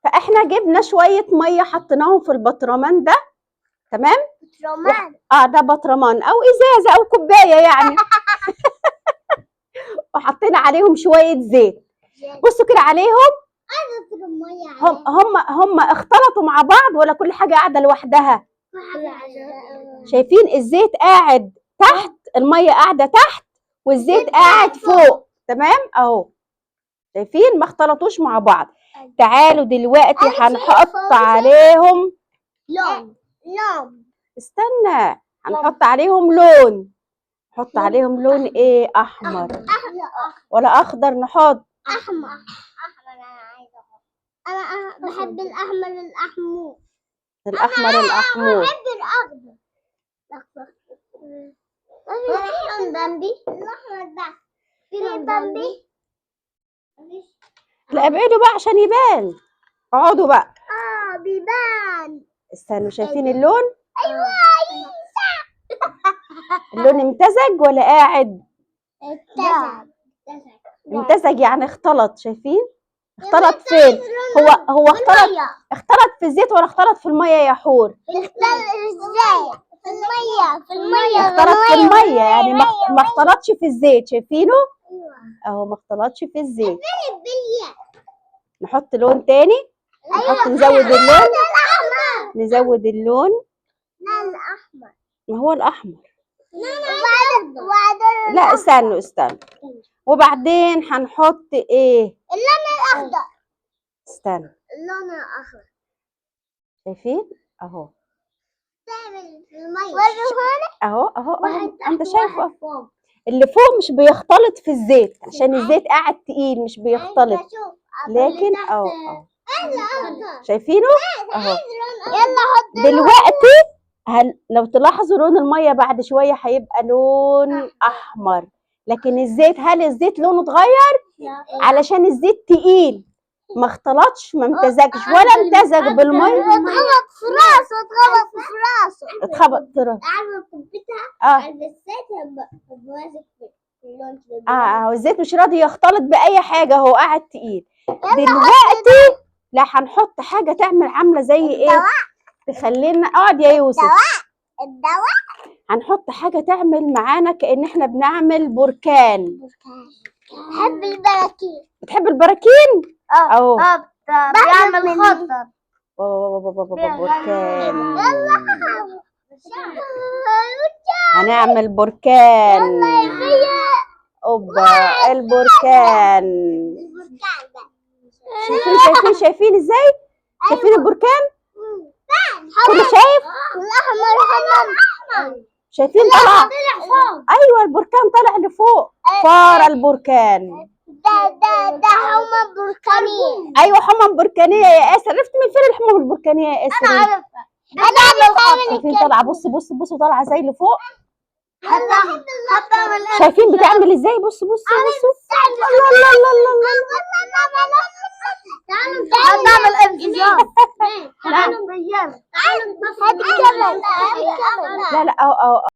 فاحنا جبنا شوية مية حطيناهم في البطرمان ده، تمام؟ رومان. ده بطرمان او ازازة او كوباية يعني. وحطينا عليهم شوية زيت. بصوا كده عليهم، هم اختلطوا مع بعض ولا كل حاجة قاعدة لوحدها؟ شايفين الزيت قاعد تحت، المية قاعدة تحت، والزيت قاعد فوق، تمام اهو. شايفين ما اختلطوش مع بعض. تعالوا دلوقتي هنحط عليهم لون. لون. استنى، هنحط عليهم لون. نحط عليهم لون ايه؟ احمر ولا اخضر؟ نحط احمر. احمر انا عايزه. انا بحب الاحمر الاحمر. الاحمر الاحمر. بحب الاخضر. الاخضر. في لون بامبي. الاحمر ده في لون بامبي. لا ابعدوا بقى عشان يبان. اقعدوا بقى. بيبان. استنوا، شايفين اللون؟ ايوه. اللون امتزج ولا قاعد؟ اتزج. امتزج يعني اختلط. شايفين اختلط فين؟ هو اختلط، اختلط في الزيت ولا اختلط في المية يا حور؟ اختلط ازاي؟ في المية. في المية. اختلط في المية يعني ما اختلطش في الزيت. شايفينه؟ اهو ما اختلطش في الزيت. نحط لون تاني. نحط، نزود اللون. نزود اللون. لا الاحمر. ما هو الاحمر. وبعدين لا استنوا استنوا. وبعدين هنحط ايه؟ اللون الاخضر. استنى، اللون الاخضر. شايفين اهو. تعمل في المية. اهو اهو اهو. انت شايفه اللي فوق مش بيختلط في الزيت عشان الزيت قاعد تقيل مش بيختلط، لكن اهو اهو. شايفينه اهو. يلا حط دلوقتي هل لو تلاحظوا لون المية بعد شوية هيبقى لون احمر، لكن الزيت هل الزيت لونه اتغير؟ علشان الزيت تقيل ما اختلطش، ما امتزجش ولا امتزج بالمية. اتخبط في راسه. اتخبط في راسه. اتخبط في راسه. عارفه كوبيتها؟ الزيت ماسك في اللون كده. الزيت مش راضي يختلط باي حاجة، هو قاعد تقيل. دلوقتي لا هنحط حاجة تعمل عامله زي ايه؟ تخلينا اقعد يا يوسف. الدواء. هنحط حاجة تعمل معانا كأن احنا بنعمل بركان. بحب البراكين. بتحب البراكين؟ اهو. بيعمل خطر. بركان. هنعمل بركان. اوبا البركان. شايفين شايفين شايفين ازاي؟ شايفين البركان؟ كله شايف؟ الاحمر احمر. شايفين طلع؟ ايوه البركان طلع لفوق. فار البركان. ده ده ده حمم بركانية. ايوه حمم بركانية يا آسر. عرفت من فين الحمم البركانية يا آسر؟ انا عارفة. انا عارفة. شايفين طالعة؟ بص بص بص طالعة زي لفوق. حتى شايفين بتعمل ازاي؟ بص بص بص. الله الله الله الله الله. تعالوا نعمل انفجار. تعالوا نغير. تعالوا لا لا اهو اهو.